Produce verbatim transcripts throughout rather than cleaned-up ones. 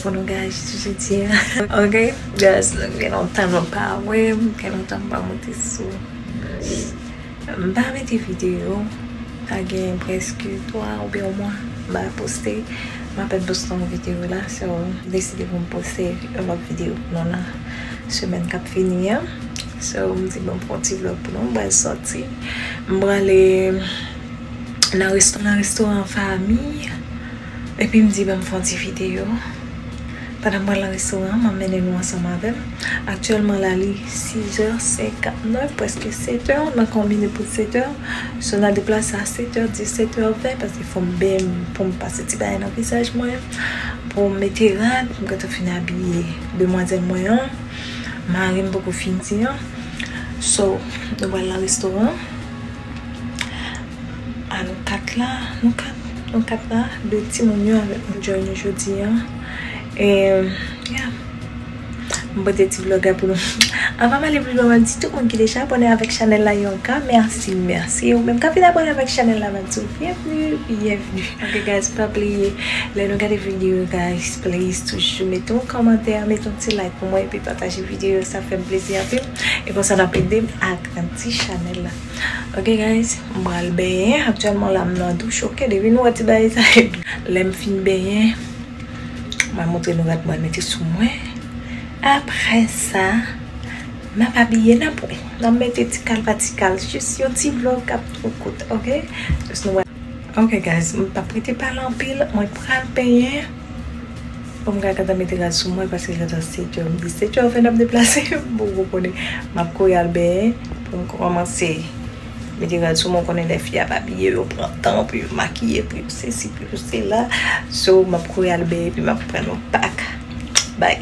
Pou nou gaye jodi a. Ok, guys, gen lontan nou pa wè m, gen lontan m pa monte sou. M pa mete videyo, pa gen prèske twa oubyen yon mwa m pa poste. M apèn poste yon videyo la, so m deside pou m poste yon lòt videyo pou nou nan semèn k ap vini an. So m di bon, m fè yon ti vlog pou nou, m pral sòti. M prale nan resto-, nan restoran fanmi. Epi m di, "Ban m fè yon ti videyo." Pandan m pral nan restoran an, m ap mennen nou ansanm avè m. Aktyèlman la, li sis è senkantnèf, prèske sèt è, nan konbine pou sèt è. So, n a deplase a sèt è dis, sèt è ven, paske fò m benyen, pou m pase ti bagay nan vizaj mwen, pou m mete rad, m gentan fin abiye demwazèl mwen an, mari m poko fin di an. So, nou pral nan restoran. A nou kat la, nou kat, nou kat la, de timoun yo avèk nou join nou jodi a. E, yeah. M pote ti vlog la pou nou. Anvan m ale pi lwen, m ap di tout moun ki deja abòne avèk chanèl la yon ka, mèsi, mèsi. Ou menm k ap vin abòne avèk chanèl la, m ap di w byenvni, byenvni. Ok, guys, pa bliye, lè nou gade videyo, guys, please, toujou mete yon kòmantè, mete yon ti like pou mwen, epi pataje videyo, sa fè m plezi anpil. E konsa, n ap ede m agrandi chanèl la. Ok, guys, m pral benyen. Aktyèlman, la, m nan douch, ok? Depi nou wè ti bagay sa, lè m fin benyen, m a montre nou rad mwen mete sou mwen. Apre sa, m ap abiye nan pwen. N ap mete ti kal pa ti kal. Jis yon ti vlog k ap twò kout, ok? Jis nou wè. Ok, guys, m p ap rete pale anpil. Mwen pral benyen. Pou m ka gentan mete rad sou mwen, paske gentan sèt è, m di sèt è ven n ap deplase. M poko konnen. M ap kouri al benyen pou m kòmanse mete rad sou mwen. Ou konnen lè fi ap abiye, yo pran tan pou yo makiye, pou yo sesi, pou yo sela. So, m ap kouri al benyen, epi m ap pran nou back. Bye.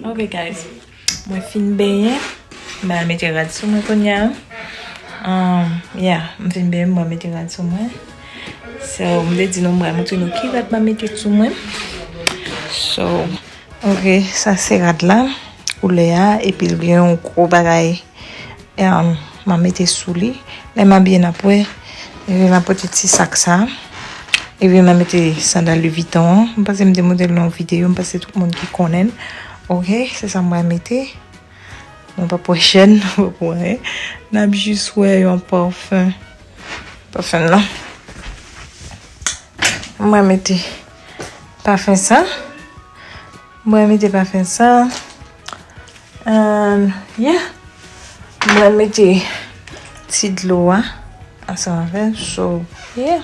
Ok, guys. Mwen fin benyen. M al mete rad sou mwen kounye a. Um, yeah, m fin benyen, mwen mete rad sou mwen. So, m te di nou, m pral montre nou ki rad m ap mete sou mwen. So, ok, sa se rad la, koulè a, epi l gen yon gwo bagay, um, m ap mete sou li. Lè m abiye n ap wè, epi m ap pote ti sak sa. Epi m ap mete sandal Louis Vuitton an. M panse m te montre l nan yon videyo, m panse tout moun ki konnen l. Ok, se sa m pral mete. Mwen p ap wè chèn, mwen p ap wè anyen. N ap jis wè yon pafen. Pafen nan. Mwen mete pafen sa. Mwen mete pafen sa. And, yeah. Mwen mete ti dlo a ansanm avè l. So, yeah.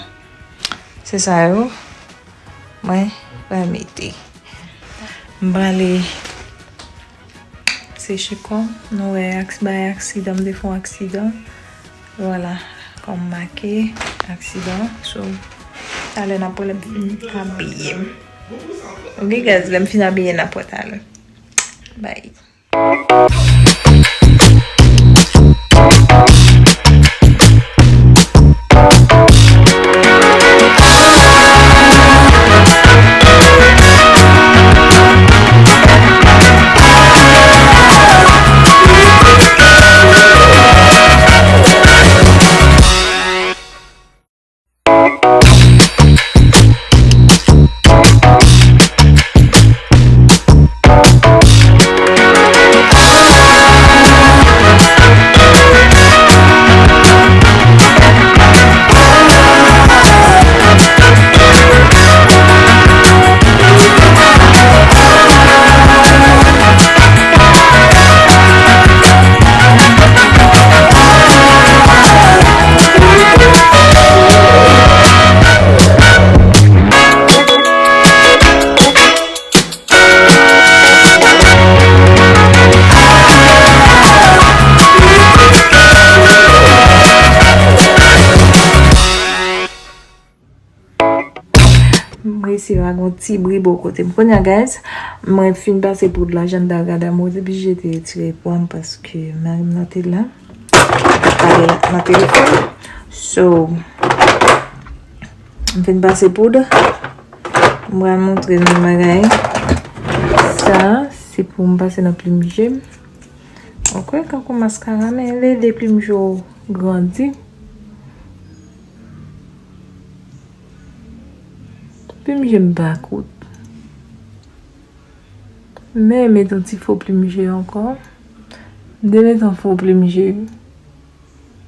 Se sa yo. Mwen pral mete. M prale seche kò m. Nou wè, aks-, bay aksidan, m te fè yon aksidan. Vwala, kò m make, aksidan. So, talè n ap wè lè m fin abiye m. Ok, guys, lè m fin abiye, n ap wè talè. Bye. M resi pa gon ti bri bò kote m. Kounye a, guys, mwen fin pase poud la, jan n ta gade a, mwen oblije te retire pwa m paske mari m nan te la. Pale la nan telefòn. So, m fin pase poud. M pral montre nou bagay. Sa, se pou m pase nan plim je m. Ok, kankou maskara, men l ede plim je w grandi. Plim je m pa kout. Men met yon ti fo plim je ankò. M te met yon fo plim je.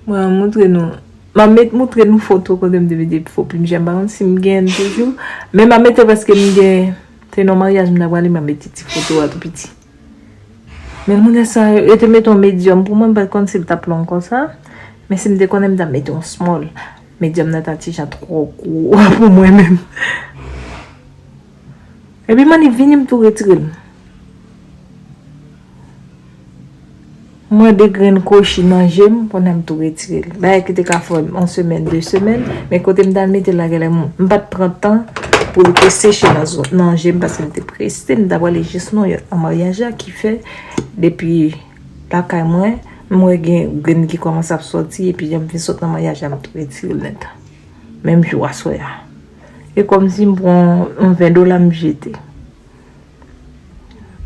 Mwen moutre nou. M ap met moutre nou foto kote m te mete fo plim je a. M pa konn si m genyen l toujou. Men m ap mete l paske m gen. Se nan maryaj m ta prale, m ap mete ti foto a tou piti. Men moun sa yo, yo te mete yon medyòm pou mwen, m pa t konn si l t ap long konsa. Men si m te konnen, m t ap mete yon small. Medyòm nan ta ti jan twò gwo pou mwen menm. Epi m annik vini, m tou retire l. Mwen de grenn kwochi nan je m, kounye a m tou retire l. Bagay ki te ka fè yon semèn, de semèn, men kote m t al mete l la, genlè m, m pa t pran tan pou l te seche nan zo, nan je m, paske m te prese, m t ap prale jis Nouyòk nan maryaj la, ki fè, depi lakay mwen, m wè gen grenn ki kòmanse ap sòti, epi jan m fin sot nan maryaj la, m tou retire l nèt. Menm jou aswè a. E kòmsi m pran yon ven dola m jete.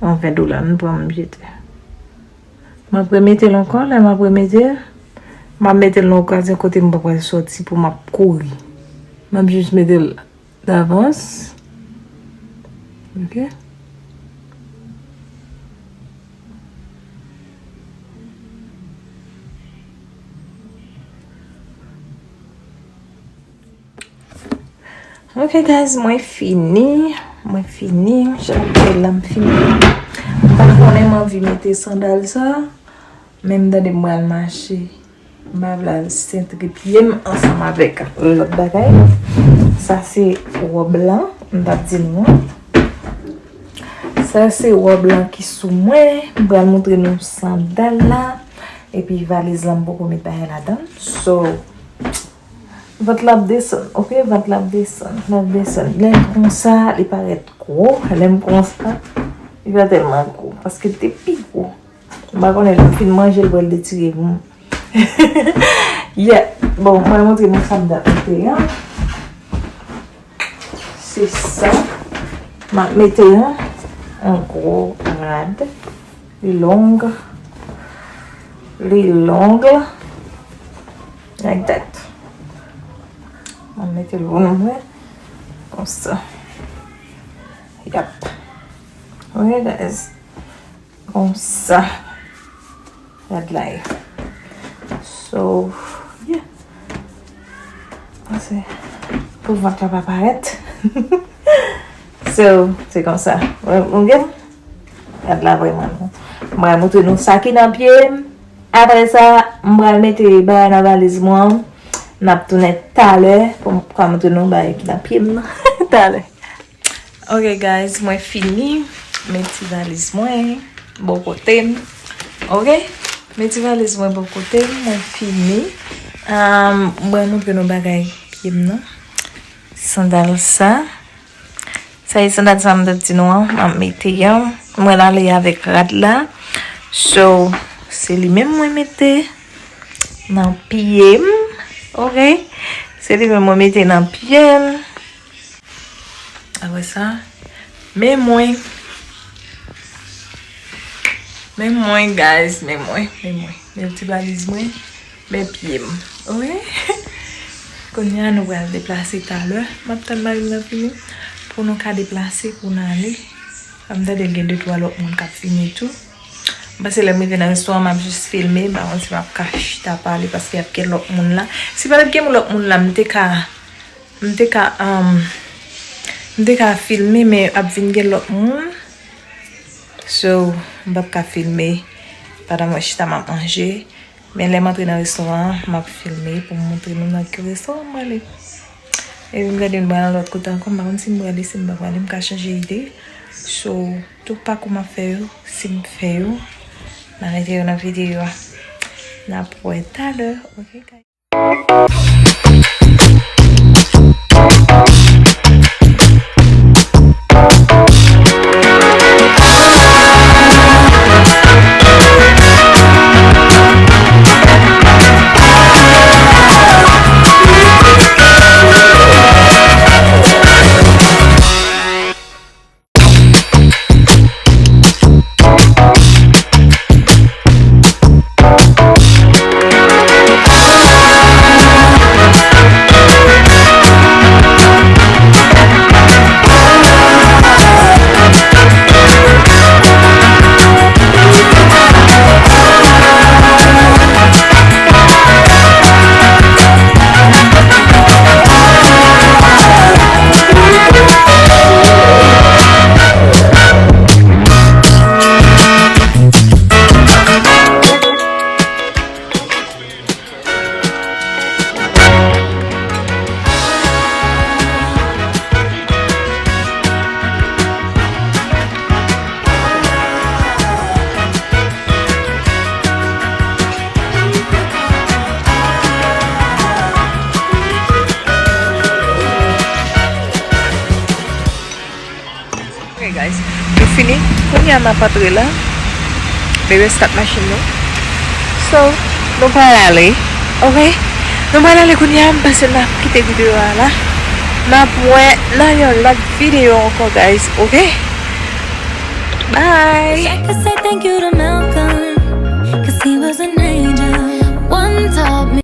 Yon ven dola m pran m jete. M ap remete l ankò, lè m ap remete l, m ap mete l nan okazyon kote m pa pral sòti pou m ap kouri. M ap jis mete l davans. Ok. Ok guys, mwen fini. Mwen fini. Jan m te la, m fini. M pa konnen m anvi mete sandal sa. Men m tande m pral mache. M pa vle al sentre pye m ansanm avèk lòt bagay. Sa se wòb lan, m t ap di nou an. Sa se wòb lan ki sou mwen. M pral montre nou sandal la. Epi valiz lan, m poko met bagay ladan l. So, vant la ap desann, ok? Vant la ap desann, l ap desann. Lè l konsa, li parèt gwo. Lè m konsa, li pa tèlman gwo, paske l te pi gwo. M pa konnen lè m fin manje, l pral detire pou mwen. Yeah. Bon, mwen montre nou sa m t ap mete an. Se sa. M ap mete yon, yon gwo rad. Li long. Li long. Like that. M ap mete l pou nou wè. Konsa. Yap. Ok, guys. Konsa. Rad la ye. So, yeah. Se pou vant la pa parèt. So, se konsa. Ou gen? Rad la vrèman long. M pral montre nou sa ki nan pye m. Apre sa, m pral mete bagay nan valiz mwen. N ap tounen talè pou m ka montre nou bagay ki nan pye m nan. Talè. Ok, guys, mwen fini. Met ti valiz mwen bò kote m. Ok? Met ti valiz mwen bò kote m. Mwen fini. Um, mwen montre nou bagay pye m nan. Sandal sa. Sa e sandal sa m t ap di nou an. M ap mete yon. Mwen ale avèk rad la. So, se li menm mwen mete nan pye m. Ok? Se li menm mwen mete nan pye m. Apre sa, men mwen. Men mwen, guys, men mwen, men mwen. Men ti valiz mwen, men pye m. Wi. Kounye a, nou pral deplase talè. M ap tann mari m nan fini pou nou ka deplase, pou n ale. M tande gen de twa lòt moun k ap vini tou. M panse lè m rive nan restoran, m ap jis filme. M pa konn si m ap ka chita pale paske ap gen lòt moun la. Si pa t ap gen lòt moun la, m te ka M te ka, um, m te ka filme, men ap vin gen lòt moun. So, m p ap ka filme pandan mwen chita m ap manje. Men lè m antre nan restoran an, m ap filme pou m montre nou nan ki restoran m ale. Epi m gade m pral nan lòt kote ankò, m pa konn si m prale, si m pa prale, m ka chanje ide. So, tout pakou m ap fè yo, si m fè yo, m a mete yo nan videyo a. N ap wè talè, ok, guys? M ap antre la. Bebe start machin nou. So, nou pral ale. Ok? Nou pral ale kounye a, m panse n ap kite videyo a la. M ap wè nan yon lòt videyo ankò, guys. Ok? Bye! I could say thank you to Malcolm.